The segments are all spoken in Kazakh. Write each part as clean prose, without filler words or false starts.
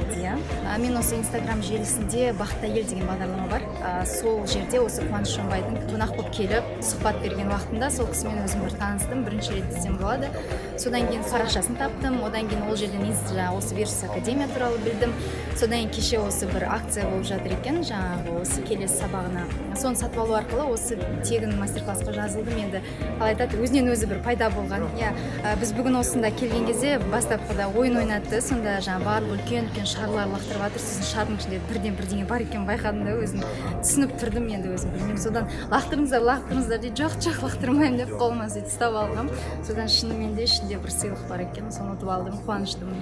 Бердия. Мен осы Инстаграм желісінде «Бақытты әйел» деген бағдарлама бар. Сол жерде осы Қуаныш Шонбайдың қонақ болып келіп сұхбат берген уақытында сол кісімен өзім бір таныстым, бірінші рет десем болады. Содан кейін парақшасын таптым, одан кейін ол жерден жаңағы осы Версус Академия туралы білдім. Содан кейін кеше осы бір акция болып жатыр екен, жаңағы осы келесі сабағына, соны сатып алу арқылы осы тегін мастер классқа жазылдым. Енді қалай айтады, өзінен өзі бір пайда болған, иә. Біз бүгін осында келген кезде бастапқыда ойын ойнатты. Сонда жаңағы барлық үлкен үлкен шарлар лақтырып жатыр. Сосын шардың ішінде бірден бірдеңе бар екенін байқадым да, өзім түсініп тұрдым енді, өзім білмеймін. Содан «Лақтырыңыздар, лақтырыңыздар», – дейді. «Жоқ, жоқ, лақтырмаймын», – деп қолыма сөйтіп ұстап алғанмын. Содан шынымен де ішінде бір сыйлық бар екен, соны ұтып алдым, қуаныштымын.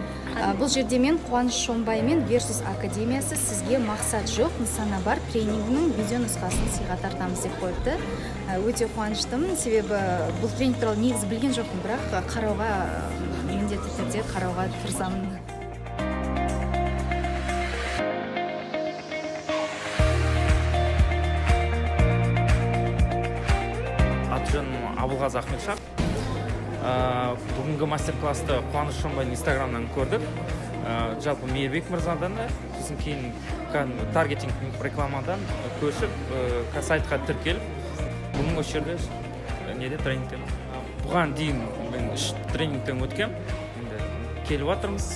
Бұл жерде мен Қуаныш Шонбай мен Версус Академиясы «Сізге мақсат жоқ, нысана бар» тренингінің видео нұсқасын сыйға тартамыз деп қойыпты. Өте қуаныштымын, себебі бұл тренинг туралы негізі білген жоқпын, бірақ қарауға, міндетті түрде қарауға тырысамын. Аты жөнім Абылғазы Ахметшах. Бүгінгі мастер классты Қуаныш Шонбайдың Инстаграмнан көрдік. Жалпы Мейірбек мырзадан да, сосын кейін кәдімгі таргетинг рекламадан көшіп, сайтқа тіркеліп, бүгін осы жерде неде, тренингтеміз. Бұған дейін мен үш тренингтен өткем, енді келіп жатырмыз.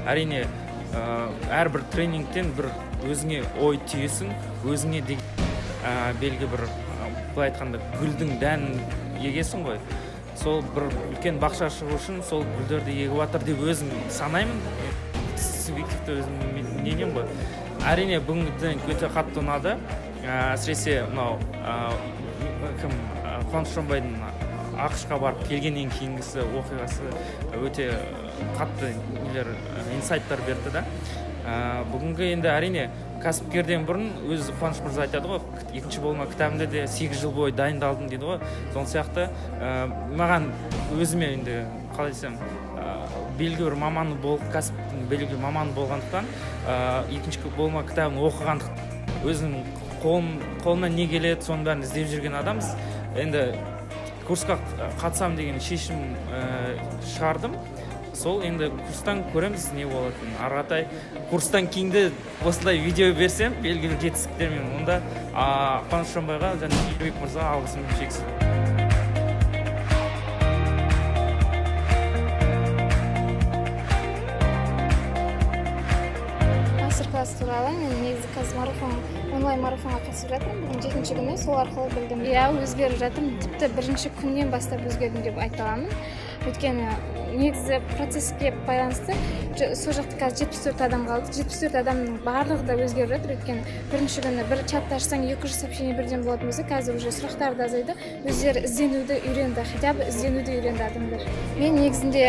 Әрине, әрбір тренингтен бір өзіңе ой түйесің, өзіңе белгі бір, былай айтқанда, гүлдің дәнін егесің ғой. Сол бір үлкен бақша шығу үшін сол гүлдерді егіп жатыр деп өзім санаймын, субъективті өзімнің мнением ғой. Әрине, бүгінгі тренинг өте қатты ұнады. Әсіресе мынау кім, Қуаныш Шонбайдың АҚШ-қа барып келгеннен кейінгісі оқиғасы өте қатты нелер, инсайттар берді да. Бүгінгі енді, әрине, кәсіпкерден бұрын өзі Қуаныш мырза айтады ғой, «Екінші болма» кітабында де 8 жыл бойы дайындалдым дейді ғой. Сол сияқты маған өзіме енді, қалай десем, белгілі бір маманы болып, кәсіптің белгілі маманы болғандықтан, «Екінші болма» кітабын оқығандықтан, өзінің қолынан не келеді, соның бәрін іздеп жүрген адамбыз. Енді курсқа қатысамын деген шешім шығардым. Сол енді курстан көреміз не болатынын ары қаратай. Курстан кейін де осылай видео берсем белгілі бір жетістіктермен, онда Қуаныш Шонбайға және Мейірбек мырзаға алғысым шексіз. Мастер класс туралы мен негізі қазір марафон, онлайн марафонға қатысып жатырмын. Бүгін жетінші күні, сол арқылы білдім. Иә, өзгеріп жатырмын. Тіпті бірінші күннен бастап өзгердім деп айта аламын. Өйткені негізі процесске байланысты сол жақта қазір 74 адам қалды. 74 адамның барлығы да өзгеріп жатыр. Өйткені бірінші күні бір чатты ашсаң, 200 сообщение бірден болатын болса, қазір уже сұрақтар да азайды. Өздері ізденуді үйренді, хотя бы ізденуді үйренді адамдар. Мен негізінде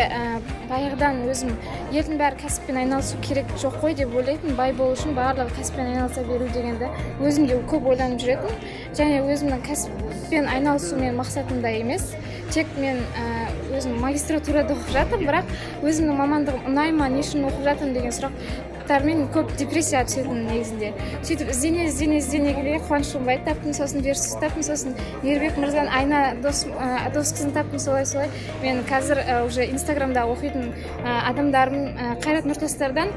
баяғыдан өзім елдің бәрі кәсіппен айналысу керек жоқ қой деп ойлайтынмын. Бай болу үшін барлығы кәсіппен айналыса беру дегенді өзім де көп ойланып жүретінмін. Және өзімнің кәсіппен айналысу менің мақсатым да емес. Тек мен өзім магистратурада оқып жатырмын, бірақ өзімнің мамандығым ұнай ма, не үшін оқып жатырмын деген сұрақтармен көп депрессияға түсетінмін негізінде. Сөйтіп іздене, іздене, іздене келе Қуаныш Шонбайды таптым, сосын Версус таптым, сосын Мейірбек мырзаның Айна дос қызын таптым. Солай, солай мен қазір уже Инстаграмда оқитын адамдарым, Қайрат Нұртастардан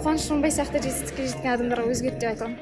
Қуаныш Шонбай сияқты жетістікке жеткен адамдарға өзгерді деп айта аламын.